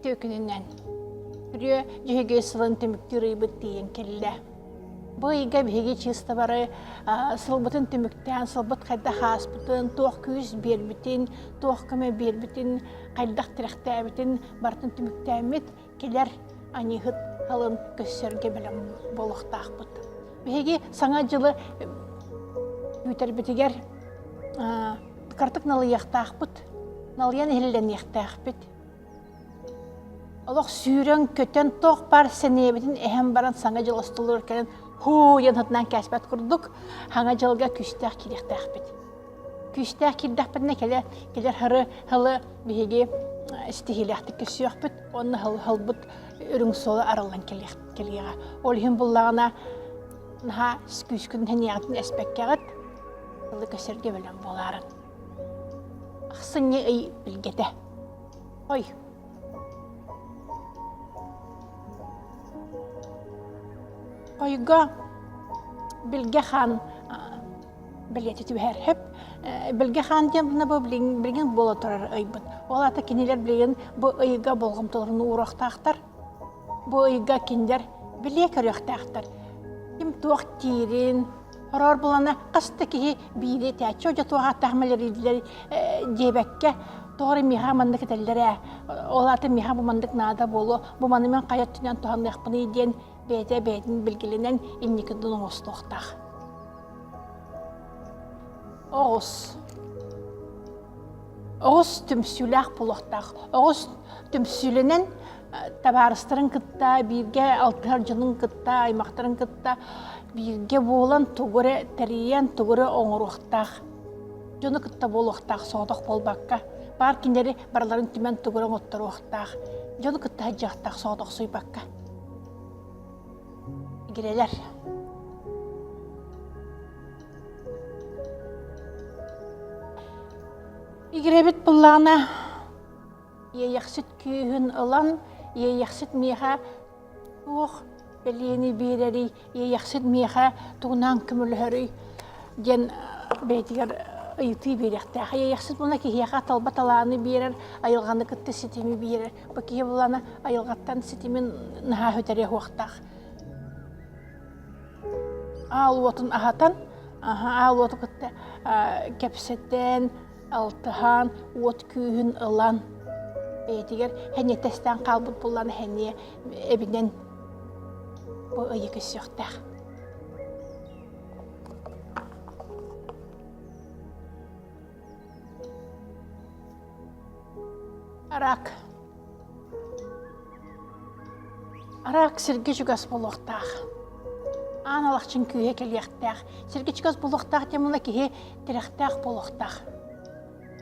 Үтүө күнүнэн! Үрүө Дьүһүгэй сылын түмүктүүр ыйбыт тиийэн кэллэ. Бу ыйга биһиги чыыстабары сылбытын түмүктээн, сылбыт хайдах ааспытын, туох күүс биэрбитин, туох көмө биэрбитин, хайдах тирэхтээбитин барытын түмүктээммит, кэлэр аньыыһыт халын көрсөргө бэлэм буолуохтаахпыт. Биһиги Саҥа дьылы күүтэрбитигэр кыратык налыйыахтаахпыт, налыйан иһиллэниэхтээхпит. Олох сүүрэн-көтөн туох баар сэниэбитин эһэн баран Саҥа дьыл остолугар кэлэн һуу диэн сытынан кээспэт курдук Саҥа дьылга күүстээх киириэхтээхпит. Күүстээх киирдэхпитинэ кэлэ кэлэр һыры һылы биһиги ситиһиилээхтик көрсүөхпүт уонна һылбыт үрүҥ суола арыллан кэлиэҕэ. Ол иһин буллаҕына наһаа күүскүн сэниэҕитин эспэккэҕит ылы көсөргө бэлэм буолаарын. Ахсынньы ый билгэтэ. Ой. Ойго Билгэ хаан бэлиэтэ түбэһэр хөп. Билгэ хаан диэн бу билигин буола турар ыйбыт. Ол аата кинилэр билигин бу ыйга болҕомтолорун ууруохтаахтар. Бу ыйга кинилэр билиэ көрүөхтээхтэр. Ким туох диирин, Хороор булана хас да киһи биири этээччи одьо туох ааттаах мэлэрийдилэр диэбэккэ тоҕо эрэ миэхэ маннык этэллэр ээ ол аата миэхэ бу маннык наада буолуо бу маны мин хайа өттүнэн туһаныахпыный диэн бэйэтэ бэйэтин билгилэнэн инникитин оҥостуохтаах. Оҕус Оҕус түмсүүлээх буолуохтаах. Оҕус түмсүүлэнэн табаарыстарын кытта, бииргэ алтыһар дьонун кытта, аймахтарын кытта бииргэ буолан тугу эрэ тэрийэн, тугу эрэ оҥоруохтаах. Дьону кытта буолуохтаах, соҕотох буолбакка. Баар кинилэри барыларын түмэн тугу эрэ оҥотторуохтаах. Дьону кытта сылдьыахтаах, соҕотохсуйбакка. Игирэлэр. Игирэбит буллаҕына Иэйэхсит күүһүн ылан, Иэйэхсит миэхэ туох бэлиэни биэрэрий, Иэйэхсит миэхэ тугунан көмөлөһөрүй диэн бэйэтигэр ыйытыы биэриэхтээх. Иэйэхсит буолла киһиэхэ талба талааны биэрэр, айылҕаны кытта ситими биэрэр. Бу киһи буллаҕына айылҕаттан ситимин наһаа сүтэриэ суохтаах. Аал уотун аһатан, аал уоту кытта кэпсэтэн, алтыһан, уот күүһүн ылан, бэйэтигэр сэниэтэстээн хаалбыт буоллаҕына сэниэ эбинэн бу ыйы көрсүөхтээх. Рак. Рак сиргэ чугас буолуохтаах. Аан алахчын күүһэ кэлиэхтээх. Сиргэ чугас буолуохтаах диэн буолла киһи тирэхтээх буолуохтаах.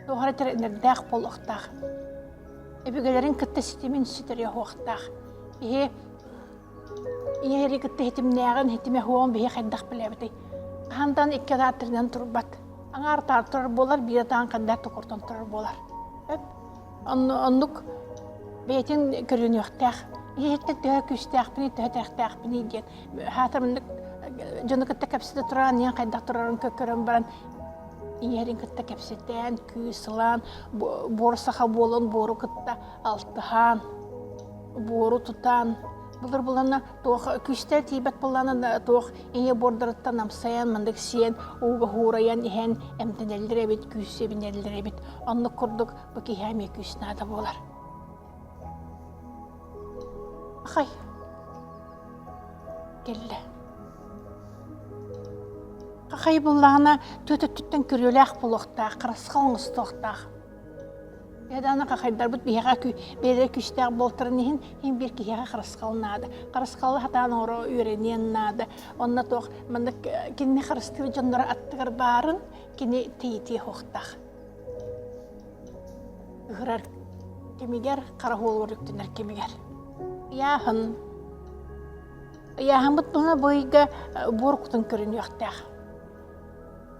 Туох эрэ тирэнэрдээх буолуохтаах. Өбүгэлэрин кытта ситимин сүтэриэ суохтаах. Киһи ийэ кытта ситимнээҕин, ситимэ суоҕун биһи хайдах билэбитий? Хаһантан икки атааттарынан турбат. Аҥаар атаар турар буолар, биир атаан хандар токуртан турар буолар. Оннук бэйэтин көрүнүөхтээх. Ийэһиттэн төһө күүстээхпиний, төһө тирэхтээхпиний диэн. Хаатар маннык дьону кытта кэпсэтэ туран, ийэн хайдах турарын көрөн баран, ийэһэрин кытта кэпсэтэн, күүс ылан, буор саха буолан буору кытта алтыһан, буору тутан, былыр булана туох күүстээх тиийбэт буоллаҕына туох ийэ буордарыттан амсайан маннык сиэн ууга хуурайан иһэн эмтэнэллэр эбит күүс эбинэллэр эбит оннук курдук бу киһи эмиэ күүс наада буолар хай кэллэ хахай буллаҕына түөт өттүттэн күрүөлээх буолуохтаах харысхал оҥостуохтаах Эдааны хахайдарбыт биһиэхэ бэйэлэрэ күүстээх буолтарын иһин иһин биир киһиэхэ харысхал наада. Харысхалы сатаан оҥоро үөрэниэн наада. Онно туох маннык кинини харыстыыр дьонноро аттыгар баарын кини тэйитиэ суохтаах. Ыһырар кэмигэр, хара уолугар үктэнэр кэмигэр. Ыйааһын. Ыйааһыммыт туһуна бу ыйга буор кутун көрүнүөхтээх.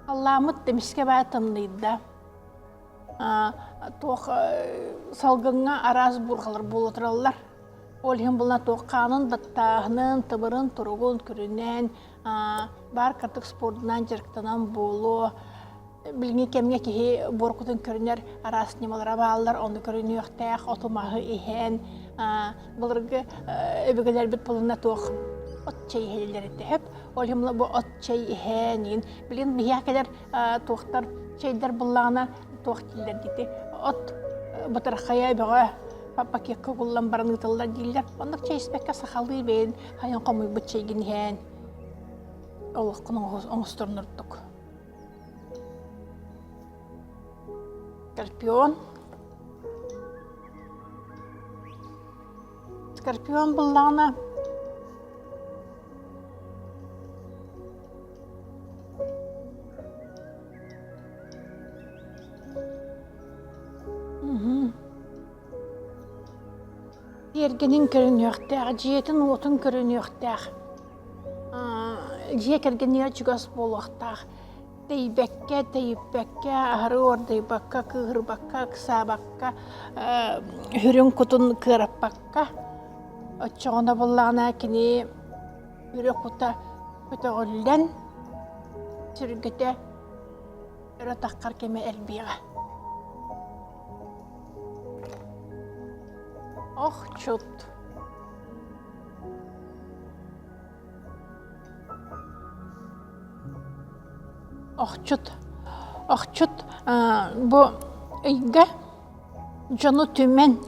Аллааммыт эмискэ баа тымныйда. туох салгыҥҥа араас буурҕалар буола тураллар. Ол иһин булна туох хаанын баттааһынын, тыбырын, туругун көрүнэн, баар кырдык спордунан дьарыктанан буолуо. Билиҥҥи кэмҥэ киһи буоркутун көрүнэр араас ньымалара бааллар, ону көрүнүөхтээх, оту-маһы иһэн, Былыргы өбүгэлэрбит булунна туох от чэй иһэллэр этэ сөп. Ол иһин бу от чэй иһэн иин билигин биһиэхэ кэлэр туохтар чэйдэр буллаҕына туох дииллэр дии от бытархайа бөҕө пакекка угуллан баран ыытыллар дииллэр. Оннук чэй испэккэ сахалыы бэйэн хайан хомуйбут чэйгин иһэн олоххун оҥосторун ордук. Скорпион. Скорпион буллаҕына Тиэргэнин көрүнүөхтээх, дьиэтин-уотун көрүнүөхтээх, дьиэ кэргэнигэр чугас буолуохтаах. Тэйбэккэ, тэйиппэккэ, аһары уордайбакка, кыыһырбакка, ыксаабакка, үрүҥ кутун кыараппакка, оччоҕуна буоллаҕына кини үрэ кута көтөҕүллэн, сүргэтэ өрө таххар кэмэ элбиэҕэ. Охчут. Охчут. Охчут бу ыйга дьону түмэн,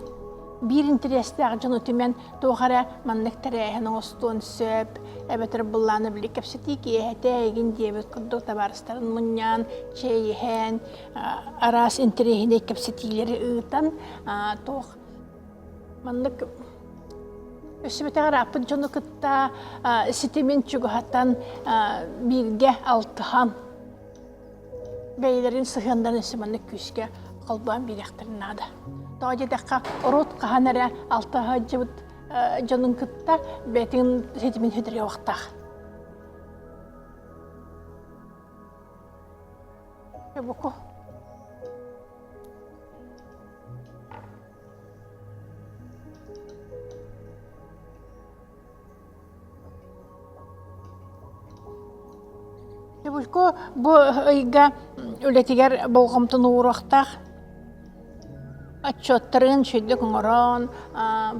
биир интэриэстээх дьону түмэн туох эрэ маннык тэрээһин оҥостуон сөп, эбэтэр былааны били кэпсэтии киэһэтэ эйигин диэбит курдук табаарыстарын мунньан, чэй иһэн, араас интэриэһинэй кэпсэтиилэри ыытан туох Маннык өссүбэтэҕэр ааппыт дьону кытта ситимин чугаһатан бииргэ алтыһан бэйэлэрин сыһыаннарын өссө маннык күүскэ холбоон биэриэхтэрин наада. Тоҕо диэтэххэ, урут хаһан эрэ алтыһа сылдьыбыт дьонун кытта бэйэтин ситимин сүтэриэхтээх. Буку. Чебулько бу ыйга үлэтигэр болҕомтону ууруохтаах. Отчуоттарын үчүгэйдик оҥорон,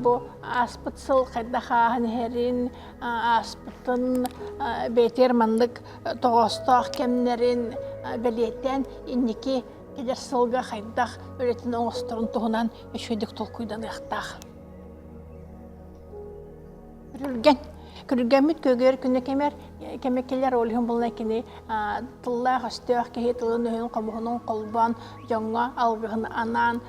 бу ааспыт сыл хайдах ааһан иһэрин, ааспытын бэйэтигэр маннык тоҕоостоох кэмнэрин бэлиэтээн инники кэлэр сылга хайдах үлэтин оҥосторун туһунан үчүгэйдик толкуйданыахтаах. Күрүлгэн. Күрүлгэммит күөгүөр күнэ кэмэр кэмэ кэлэр ол иһин булна кини тыллаах өстөөх киһи тылын өһүн хомуһунун холбоон дьоҥҥо алгыһын анаан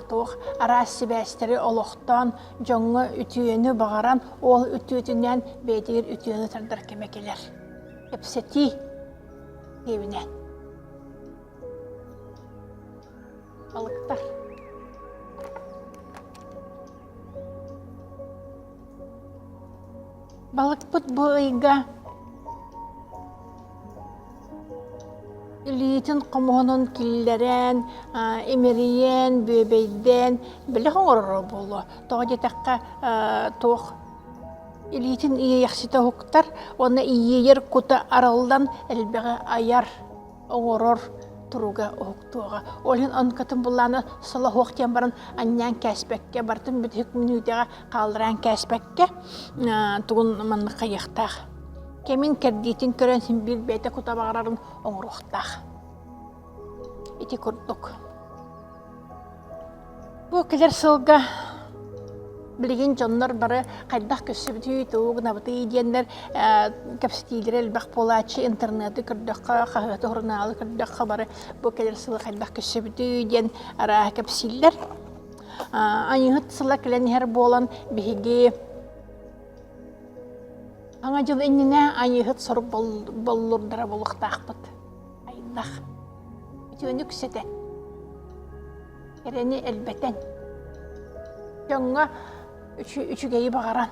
туох араас сибээстэри олохтоон дьоҥҥо үтүөнү баҕаран ол үтүөтүнэн бэйэтигэр үтүөнү тардар кэмэ кэлэр. Кэпсэтии диэбинэн. Балыктар. Балыкпыт бу ыйга илиитин хомуһунун киллэрэн, имэрийэн, бүөбэйдээн бэлэх оҥороро буолуо. Тоҕо диэтэххэ, туох илиитин иэйэхситэ уһуктар уонна иэйэр кута арыллан элбэҕи айар. оҥорор туруга уһуктуоҕа. Ол иһин онкатын буллааны солоһуох диэн баран анньаан кээспэккэ, барытын бүтэһик мүнүүтэҕэ хаалларан кээспэккэ тугун маннык хайыахтаах. Кэмин кэрдиитин көрөн син биир бэйэтэ кута баҕарарын оҥоруохтаах. Ити курдук. Бу кэлэр сылга билигин дьоннор бары хайдах көрсүбүтүй, тугу гынабытый диэннэр кэпсэтиилэрэ элбэх буолааччы интернеты көрдөххө, хаһыаты, сурунаалы көрдөххө бары бу кэлэр сылы хайдах көрсүбүтүй диэн арааһа кэпсииллэр. Айыыһыт сыла кэлэн иһэр буолан биһиги Саҥа дьыл иннинэ айыыһыт сорук боллурдара буолуохтаахпыт. Айдах. Үтүөнү үксэтэн. Эрэни элбэтэн, дьоҥҥо үчүгэйи баҕаран.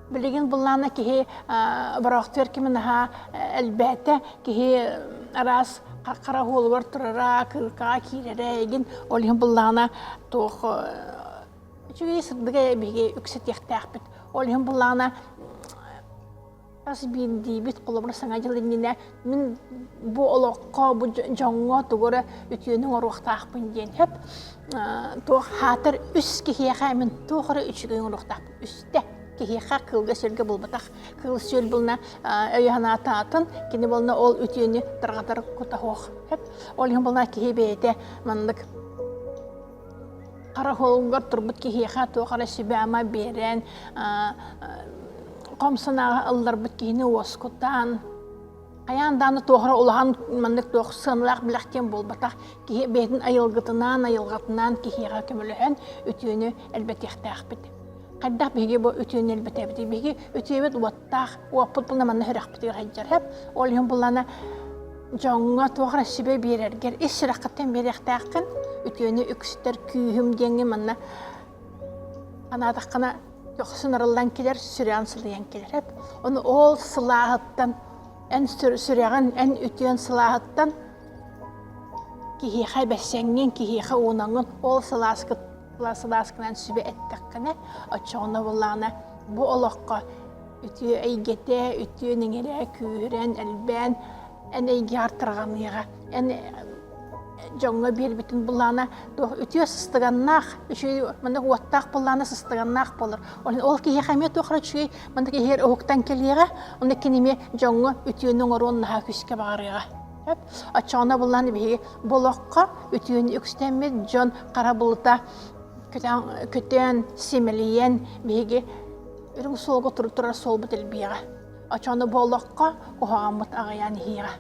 Билигин былаана киһи бороохтуйар кими наһаа элбээтэ, киһи араас хара уолугар турара, кыылкаҕа киирэрэ игин ол иһин былаана туох үчүгэй сырдыга биһиги үксэтиэхтээхпит. Ол иһин былаана. Хас биирдиибит холобура Саҥа дьыл иннинэ мин бу олоххо, бу дьоҥҥо тугу эрэ үтүөнү оҥоруохтаахпын диэн сөп. Туох хаатар үс киһиэхэ мин туох эрэ үчүгэй оҥоруохтаахпын үстэ киһиэхэ кыылга-сүөлгэ булбатах кыыл-сүөл булна өйө-санаата атын кини буолна ол үтүөнү тарҕатар кута суох сөп. Ол иһин буолна киһи бэйэтэ маннык Хара уһугар турбут киһиэхэ туох эрэ сүбэ-ама биэрэн, хом санааҕа ылларбыт киһини уоскутан, хайаан даҕаны туох эрэ улахан маннык туох сыаналаах бэлэх диэн буолбатах, киһи бэйэтин айылгытынаан, айылҕатынаан киһиэхэ көмөлөһөн үтүөнү элбэтиэхтээхпит. Хайдах биһиги бу үтүөнү элбэтэбитий? Биһиги үтүөбүт уоттаах, уоппут булна манна сүрэхпитигэр сылдьар сөп. Ол иһин буллана дьоҥҥо туох эрэ сүбэ биэрэргэр ис сүрэххиттэн биэриэхтээххин, үтүөнү үксүтэр күүһүм диэҥҥин манна анаатаххына көхсүн арыллан кэлэр, сүрэҕин сылыйан кэлэр сөп. Ону ол сылааһыттан эн сүрэҕин, эн үтүөн сылааһыттан киһиэхэ бэссэҥҥин, киһиэхэ уунаҥҥын ол сылааскыт сылааскынан сүбэ эттэххинэ, оччоҕуна буоллаҕына бу олоххо үтүө эйгэтэ, үтүө нэҥирэ күүһүрэн, элбээн, эн эйгэҕэр тарҕаныаҕа. Эн дьоҥҥо биэрбитин буллаҕына туох үтүө сыстыганнаах, үчүгэй маннык уоттаах буоллаҕына сыстыганнаах буолар. Ол киһиэхэ эмиэ туох эрэ үчүгэй маннык иһигэр уһуктан кэлиэҕэ, онно кини эмиэ дьоҥҥо үтүөнү оҥоруон наһаа күүскэ баҕарыаҕа. Оччоҕуна буллаан биһиги бу олоххо үтүөнү үксэтэммит дьон хара былыта көтөн, симэлийэн биһиги үрүҥ суолга турар суолбут элбиэҕэ. Оччоҕуна бу олоххо куһаҕаммыт аҕыйаан иһиэҕэ.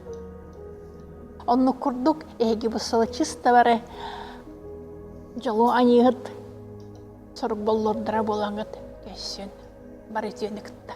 Оннук курдук эһиги бу сылы чисто бары дьолу аньыыһыт сорук боллурдара буолаҥҥыт өссүн бары үтүөнү кытта.